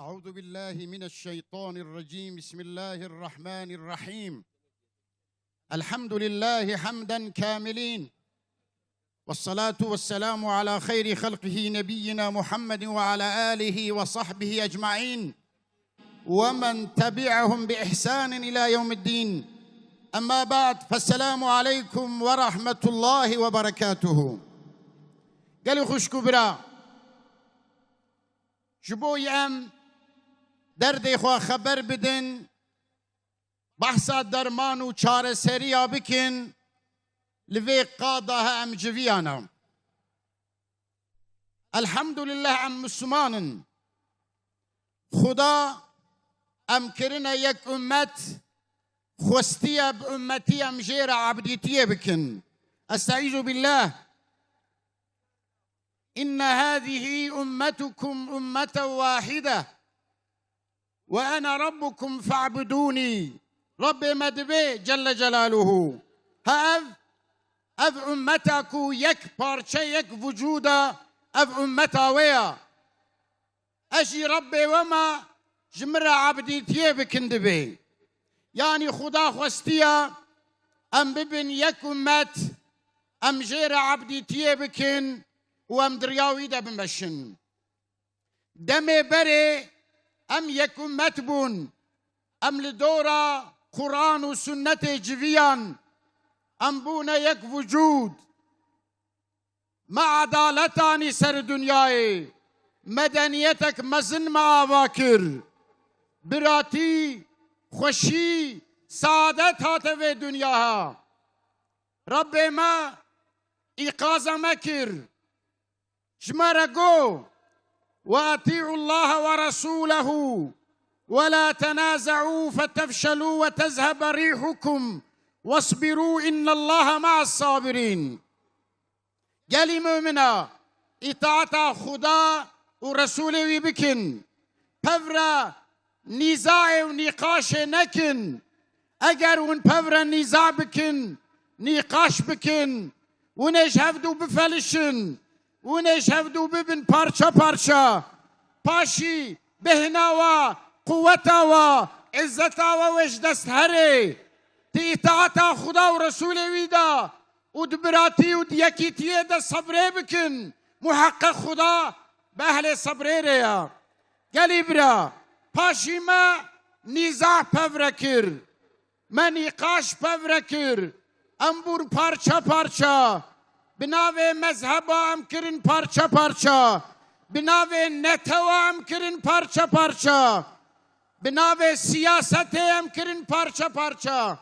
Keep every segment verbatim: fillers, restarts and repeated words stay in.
أعوذ بالله من الشيطان الرجيم. بسم الله الرحمن الرحيم. الحمد لله حمدا كاملين. والصلاة والسلام على خير خلقه نبينا محمد وعلى آله وصحبه أجمعين ومن تبعهم بإحسان إلى يوم الدين. أما بعد، فالسلام عليكم ورحمة الله وبركاته. Gelî xwişk û bira, ji bo em derdê xwe xeber bidin, behsa derman û çareseriya bikin, li vê qada he em civiyana. Elhamdulillah em Misliman in. Xuda em kirine yek ummet, xwestiye bi ummetî em jê re ebdîtiyê bikin. Estaizu billah. إن هذه أمتكم أمة واحدة وأنا ربكم فاعبدوني. Rabbê me dibê Celle Celaluhu. Ha ev, ev ummeta ku yek parçe, yek vucuda ev ummeta wê ya. Ez jî Rabbê we me ji min re ebdîtiyê bikin dibê. Yanî Xuda xwestiya em bibin yek ummet, em jê re ebdîtiyê bikin û em di riya wî de bimeşin. Demê berê em yek ummet bûn. Em li dora Quran û Sunnetê civiyan. Em bûne yek vucûd. Me edalet anî ser dinyayê. Medeniyetek mezin me ava kir. Biratî, xweşî, saadet hate vê dinya ha. Rabbê me îqaza me kir. Ji me re got, "وأطيعوا الله ورسوله ولا تنازعوا فتفشلوا وتذهب ريحكم واصبروا إن الله مع الصابرين." Gelî mumina, îtaeta Xuda û Resûlê wî bikin. Pevre nîzaê û nîqaşê nekin. Eger hûn pevre nîza bikin, nîqaş bikin, hûn ê ji hevdû bifelişin, hûn ê ji hevdû bibin parça parça. Paşî bêhna we, quweta we, îzzeta we wê ji dest herê. Di îtaeta Xuda û Resûlê wî de û di biratî û di yekîtiyê de sebrê bikin. Muheqeq Xuda bi ehlê sebrê re ya. Gelî bira, paşî me nîza pevre kir. Me nîqaş pevre kir. Em bûn parça parça. Bi navê mezheba em kirin parça parça. Bi navê netewa em kirin parça parça. Bi navê siyasetê em kirin parça parça.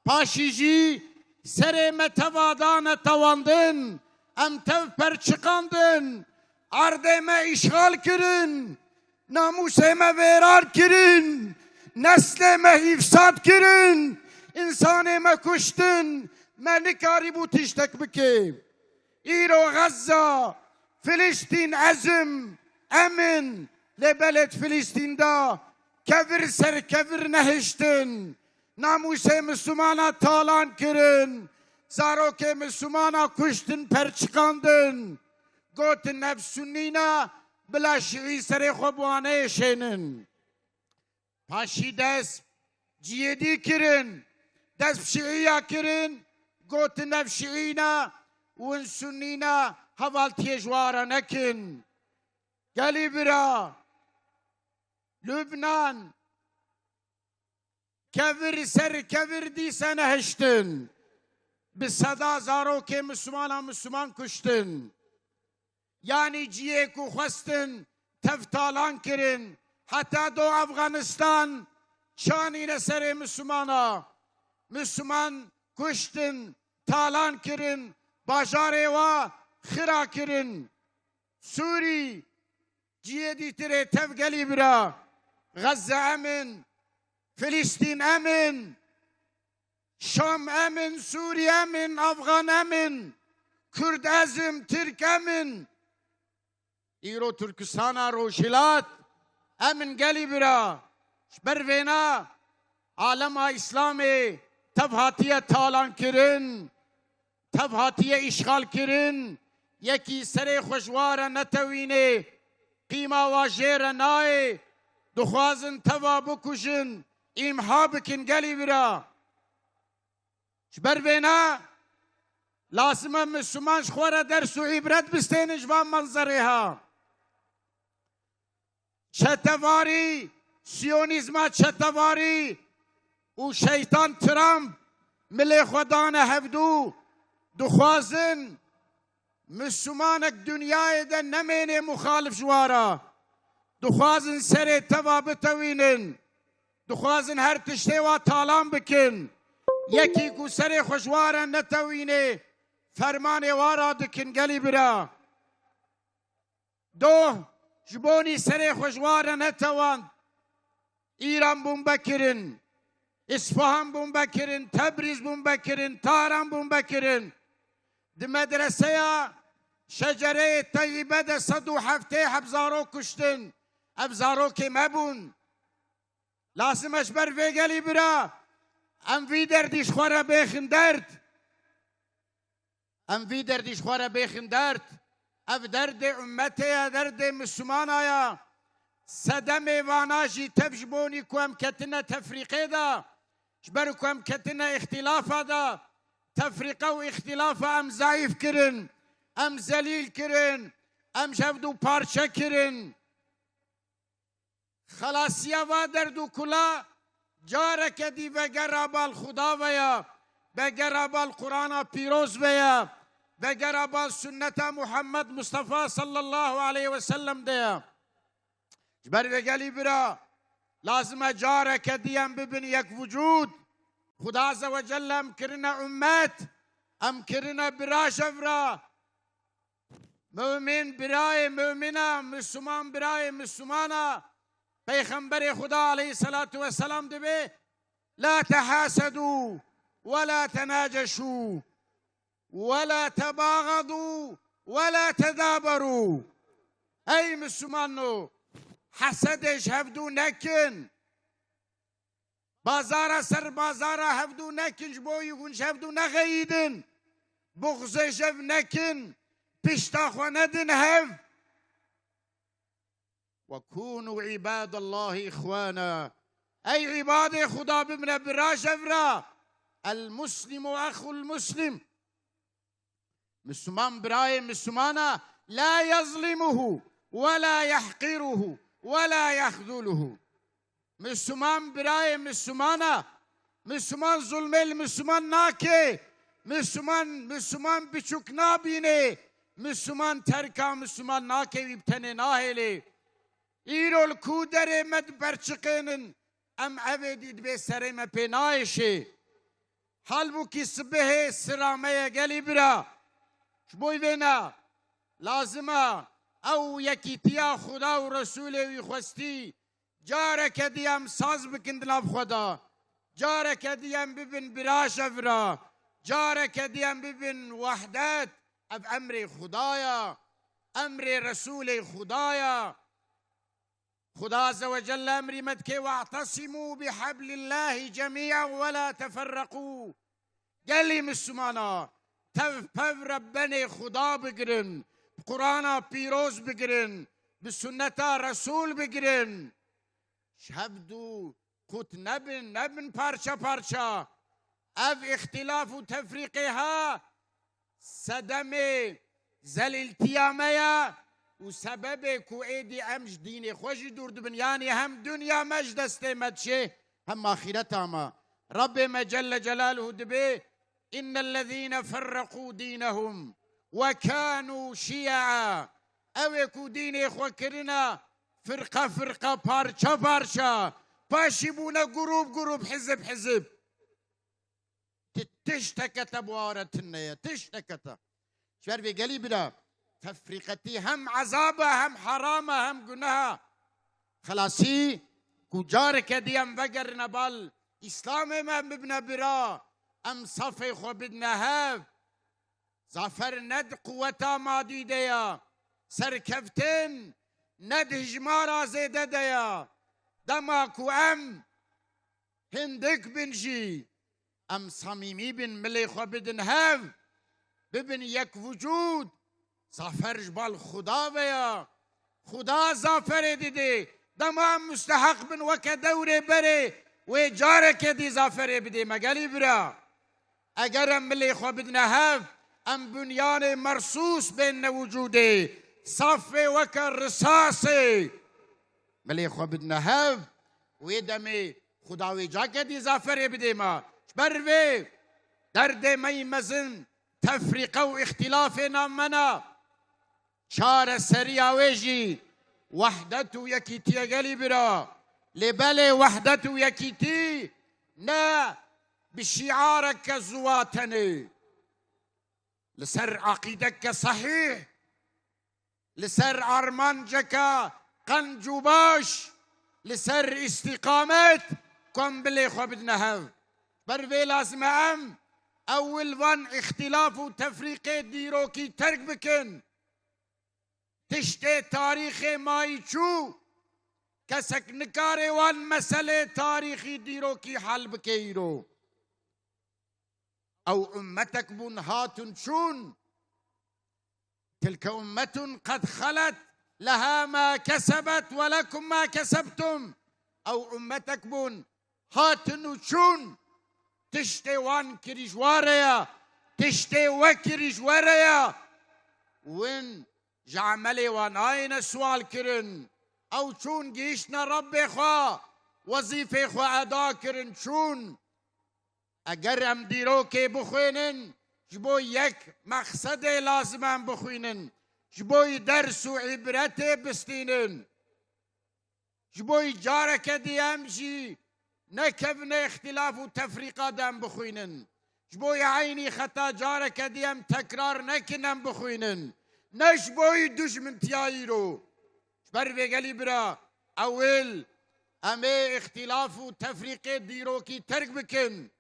Paşî jî serê me teva dane tewandin, em tev perçiqandin, erdê me îşxal kirin, namûsê me vêrar kirin, neslê me îfsad kirin, însanê me kuştin, me nikarîbû tiştek bike. Îro Xezza, Filistîn ezim, em in, lê belê di Filistîn de kevir ser kevir nehiştin. Namûsê Mislimana talan kirin. Zarokê Mislimana kuştin, perçiqandin. Gotin ev Sunnî ne, bila Şiî serê xwe bi wan neyêşênin. Paşî dest cihêdî kirin. Dest bi Şiîya kirin. Gotin ev Şiî ne, hûn Sunnî ne, hevaltiyê ji wan re nekin. Gelî bira, Lubnan, kevir ser kevir dîse nehiştin. Bi seda zarokê Mislimana Misliman kuştin. Yanî cihê ku xwestin tev talan kirin. Heta do Afganistan çanîne serê Mislimana. Misliman kuştin, talan kirin, bajarê wa xira kirin. Sûrî, cihê dîtirê tev gelî bira. Xezze em in, Filistîn em in, Şam em in, Sûrî em in, Afgan em in, Kurd ez im, Tirk em in. Îro Tirkistana Rojhilat em in gelî bira. Ji ber vêna alema Îslamê tev hatiye talan kirin. Tev hatiye îşxal kirin, yekî serê xwe ji wa re netewînê, qîma wa jê re nayê, Dixwazin teva bikujin, îmha bikin gelî bira. Ji ber vêne lazim e Misliman ji xwe re ders û îbret bistênin ji van menzerê ha. Çetevarî, siyonîzma çetevarî û şeytan Trump milê xwe dane hevdû, dixwazin Mislimanek dinyayê de nemênê muxalif ji wa re. Dixwazin serê teva bitewînin. Dixwazin her tiştê wa talan bikin. Yekî ku serê xwe ji wa re netewînê, fermanê wa radikin gelî bira. Doh ji bonî serê xwe ji wa re netewand. Îran bombe kirin, Îsfahan bombe kirin, Tebrîz bombe kirin, Tahran bombe kirin. Di medreseya Şecereyê Teyyibe de sed û heftê heb zarok kuştin. Ev zarokê me bûn. Lazim e ji ber vê gelî bira em vî derdî ji xwe re bêxin derd. Em vî derdî ji xwe re bêxin derd. Ev derdê ummetê ye, derdê Mislimana ye. Sedemê vana jî tev ji bonî ku em ketine tefrîqê de, ji ber ku em ketine îxtîlafa de, tefrîqe û îxtîlafa em zayîf kirin, em zelîl kirin, em ji hev du parçe kirin. Xelasiya va derd û kula careke dî vegera bal Xuda ve ya, vegera bal Qur'ana pîroz ve ya, vegera bal sunneta Muhammed Mustafa sallallahu aleyhi ve sellem de ya. Ji ber vê gelî bira, lazim e careke dî em bibin yek vucûd. Xuda Azze ve Celle em kirine ummet, em kirine bira ji hev re. Mumin birayê mumina, Misliman birayê Mislimana, Peyxemberê Xuda aleyhisselatu vesselam dibê, "La tehasedû, ve la tenaceşû, ve la tebaxadû, ve la tedaberû." Ey Mislimano, hesedê ji hevdû nekin. Bazara ser bazara hevdû nekin, ji bo yî hûn ji hevdû nexeyîdin. Buxzê ji hev nekin, pişta xwe nedin hev. "Ve kûnû îbadallahî îxwana." Ey îbadê Xuda, bibine bira ji hev re. El muslimu exul muslim. Misliman birayê Mislimana, la yezlimuhu ve la yehqiruhu ve la yexzuluhu. Misliman birayê Mislimana, Misliman zulmê li Misliman nake, Misliman, Misliman biçûk nabîne, Misliman terka Misliman nake, wî bi tenê nahêle. Îro li ku derê me diperçiqênin, em evê dî dibê serê me pê nayêşê. Halbûkî sibihê sira me ye gelî bira. Ji bo vê ne lazim e ew yekîtiya Xuda û Resûlê wî xwestî careke dî em saz bikin di nav xwe de. Careke dî em bibin bira ji hev re. Careke dî em bibin wehdet. Ev emrê Xuda ye. Emrê Resûlê Xuda ye. Xuda Azze ve Celle emrî me dike, "We'tesimû bi heblillahî cemî'en ve la teferreqû." Gelî Mislimana, tev pev re benê Xuda bigirin, bi Qur'ana pîroz bigirin, bi sunneta Resûl bigirin. Ji hevdû qut nebin, nebin parça parça. Ev îxtîlaf û tefrîqê ha, sedemê zelîltiya me ye û sebebê ku êdî em ji dînê xwe jî dûr dibin, yanî hem dinya me ji destê me diçê, hem axîreta me. Rebbê me Celle Celaluhu dibê, "Innellezîne ferreqû dînehum ve kânû şî'a." Ew ê ku dînê xwe kirine firqe firqe, parça parça, paşî bûne grûp grûp, hizib hizib. Ti-, tişteke te bi ware tune ye, tişteke te. Ji ber vê gelî bira, tefrîqetî hem ezab e, hem heram e, hem guneh e. Xelasî, ku careke dî em vegerine bal Îslamê me, em bibine bira, em safê xwe bidine hev. Zafer ne di quweta madî de ye, serkeftin ne di hijmara zêde de ye. Dema ku em hindik bin jî, em samîmî bin, milê xwe bidin hev, bibin yek vucûd. Zafer ji bal Xuda ve ya. Xuda zaferê didê. Dema em musteheq bin weke dewrê berê wê careke dî zaferê bidê me gelî bira. Eger em milê xwe bidine hev, em bunyanê mersûs bên ne wicûdê, saf bê weke risasê. Milê xwe bidine hev, wê demê Xuda wê cake dî zaferê bidê me. Ji ber vê derdê me yî mezin tefrîqe û îxtîlafê nav me ne. Çareseriya wê jî wehdet û yekîtî ye gelî bira. Lê belê wehdet û yekîtî ne bi şiareke ziwa tenê. Li ser eqîdeke sehîh, li ser armanceke qenc û baş, li ser îstîqamet ku em bilê xwe bidine hev. Ber vê lazim e em ewil van îxtîlaf û tefrîqê dîrokî terk bikin. Tiştê tarîxê mayî çû, kesek nikare wan meselê tarîxî dîrokî hel bike îro. Ew ummetek bûn hatin çûn. Tilke ummetun qed xelet, leha ma kesebet we lekum ma kesebtum. Ew ummetek bûn hatin û çûn. Tiştê wan kirî ji wa re ye, tiştê we kirî ji we re ye. Win ji emelê wan nayêne siwal kirin. Ew çûn gihîştine Rebbê xwe, wezîfê xwe eda kirin çûn. Eger em dîrokê bixwînin, ji bo yek mexsedê lazim em bixwînin, ji bo yî ders û îbretê bistînin. Ji bo yî careke dî em jî nekevine îxtîlaf û tefrîqa de em bixwînin. Ji bo yî eynî xeta careke dî em tekrar nekin em bixwînin. Ne ji bo yî dujmintiya îro. Ji ber vê gelî bira, ewil em ê îxtîlaf û tefrîqê dîrokî terk bikin.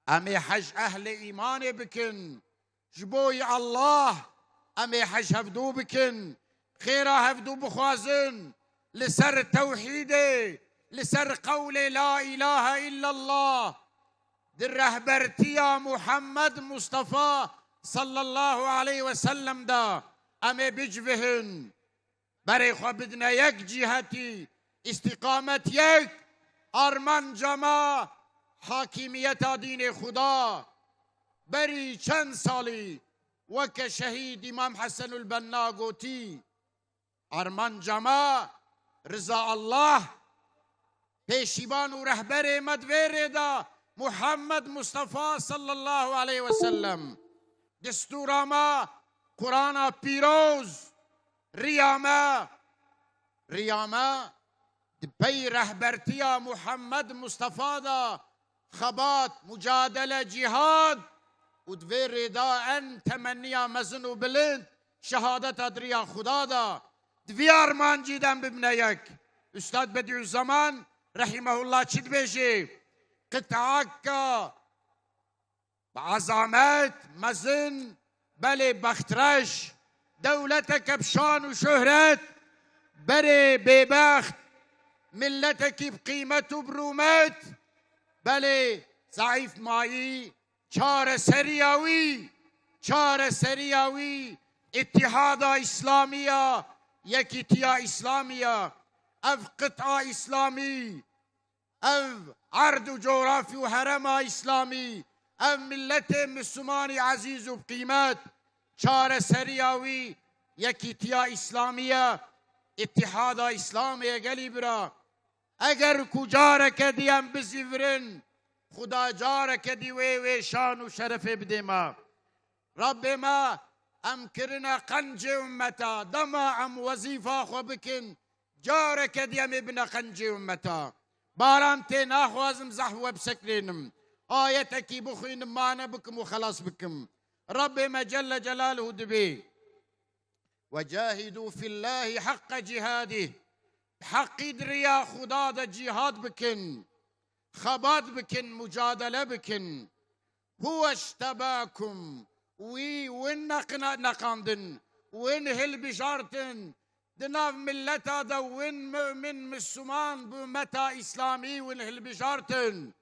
Em ê hej ehlê îmanê bikin. Ji bo yî Allah em ê hej hevdû bikin. Xêra hevdû bixwazin. Li ser tewhîdê, li ser qewlê la îlahe illallah. Di rehbertiya Muhammed Mustafa sallallahu aleyhi ve sellem de em ê bicivihin. Berê xwe bidine yek cîhetî, îstîqamet yek, armanca me hakîmiyeta dînê Xuda. Berî çend salî weke şehîd Îmam Hesenul Benna gotî, armanca me riza Allah, pêşîban û rehberê me di vê rê de Muhammed Mustafa sallallahu aleyhi ve sellem. Destûra me Qur'ana pîroz, riya me, riya me di pey rehbertiya Muhammed Mustafa de xebat, mucadele, cîhad û di vê rê de en temenniya mezin û bilind şehadeta di riya Xuda de. Di vî armancî de em bibine yek. Ustad Bediüzzeman Rahimehullah çi dibêje? Qit'aka bi ezamet, mezin, belê bextreş, dewleteke bi şan û şohret, berê bêbext, milletekî bi qîmet û bi rûmet, belê zeîf mayî, çareseriya wî, çareseriya wî, îtîhada Îslamî ya, yekîtiya Îslamî ya. Ev qit'a Îslamî, ev erd û cografî û herema Îslamî, ev milletê Mislimanî ezîz û bi qîmet, çareseriya wî, yekîtiya Îslamî ye, îtîhada Îslamê ye gelî bira. Eger ku careke dî em bizîvirin, Xuda careke dî wê, wê şan û şerefê bidê me. Rabbê me, em kirine qencê ummeta, dema em wezîfa xwe bikin, careke dî em ê bine qencê ummeta. Baran tê, naxwazim zehf we bisekinînim. Ayetekî bixwînim, mane bikim û xelas bikim. Rabbê me Celle Celaluhu dibê: "Ve cahidû fillâhi haqqa cihadih." Bi heqî di riya Xuda de cîhad bikin, xebat bikin, mucadele bikin. "Huwe ictebakum." Wî win neqina-, neqandin, win hilbijartin. Di nav milleta de win mu'min, Misliman, bi ummeta Îslamî win hilbijartin.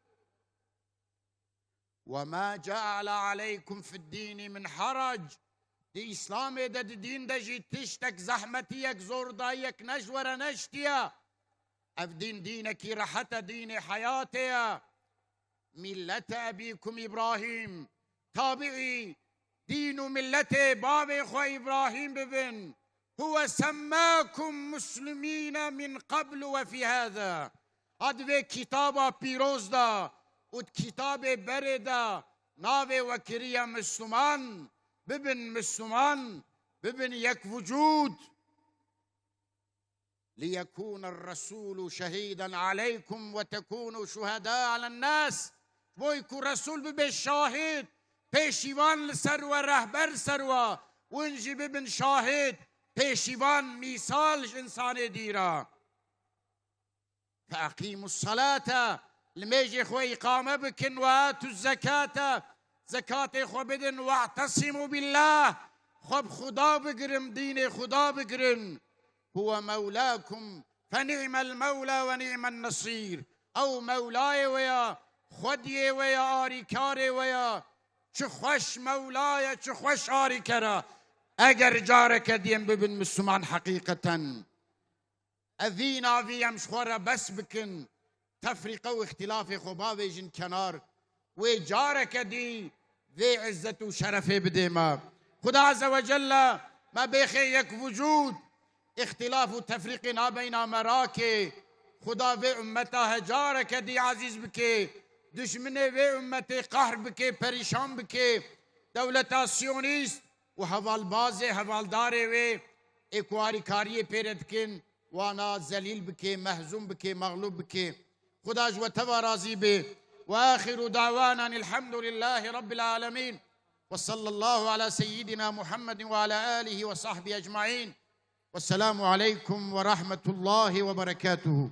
"Ve ma ceale aleykum fid-dîni min harac." Di Îslamê de, di dîn de jî tiştek zehmetiyek, zordayiyek ne ji we re neştiye. Ev dîn dînekî rehet e, dînê heyatê ye. Millete ebîkum Îbrahîm, tabiî dîn û milletê bavê xwe Îbrahîm bibin. Huwe semmâkum muslimîne min qablu ve fî hâzâ. Ha di vê kitaba pîroz de û di kitabê berê de navê we kiriye Misliman. Bibin Misliman, bibin yek vucûd. لِيَكُونَ الرَّسُولُ شَهِيدًا عَلَيْكُمْ وَتَكُونُوا شُهَدَاءَ عَلَى النَّاسِ. Boy ku Resul bibe şahid, pêşîvan li ser we, rehber li ser we, û hûn jî bibin şahid, pêşîvan, mîsal ji insanê dî re. فَأَقِيمُوا الصَّلَاةَ, limêjê xwe îqame bikin, وَآتُوا الزَّكَاةَ, zekatê xwe bidin, وَاعْتَصِمُوا بِاللّٰهِ, xwe bi Xuda bigirin, dînê Xuda bigirin. هُوَ مَوْلَاكُمْ فَنِعْمَ الْمَوْلَى وَنِعْمَ النَّصِيرُ. Ew Mewlayê we ya, xwediyê we ya, arîkarê we ya. Çi xweş Mewla ye, çi xweş arîker e. Eger careke dî em bibin Misliman heqîqeten, evîn avî em ji xwe re bes bikin, tefrîqe û îxtilafê xwe bavêjin kenar, wê careke dî vê izzet û şerefê bidê me. Xuda Azze ve Celle me bêxê yek vucûd, îxtilaf û tefrîqê nabeyna me rakê. Xuda vê ummeta he careke dî ezîz bike, dijminê vê ummetê qahr bike, perîşan bike, dewleta siyonîst û hevalbazê, hevaldarê wê ê ku harîkariyê pê re dikin, wana zelîl bike, mehzûn bike, mexlûb bike. Xuda ji we teva razî be. وآخر دعوانا أن الحمد لله رب العالمين، وصلى الله على سيدنا محمد وعلى آله وصحبه أجمعين، والسلام عليكم ورحمة الله وبركاته.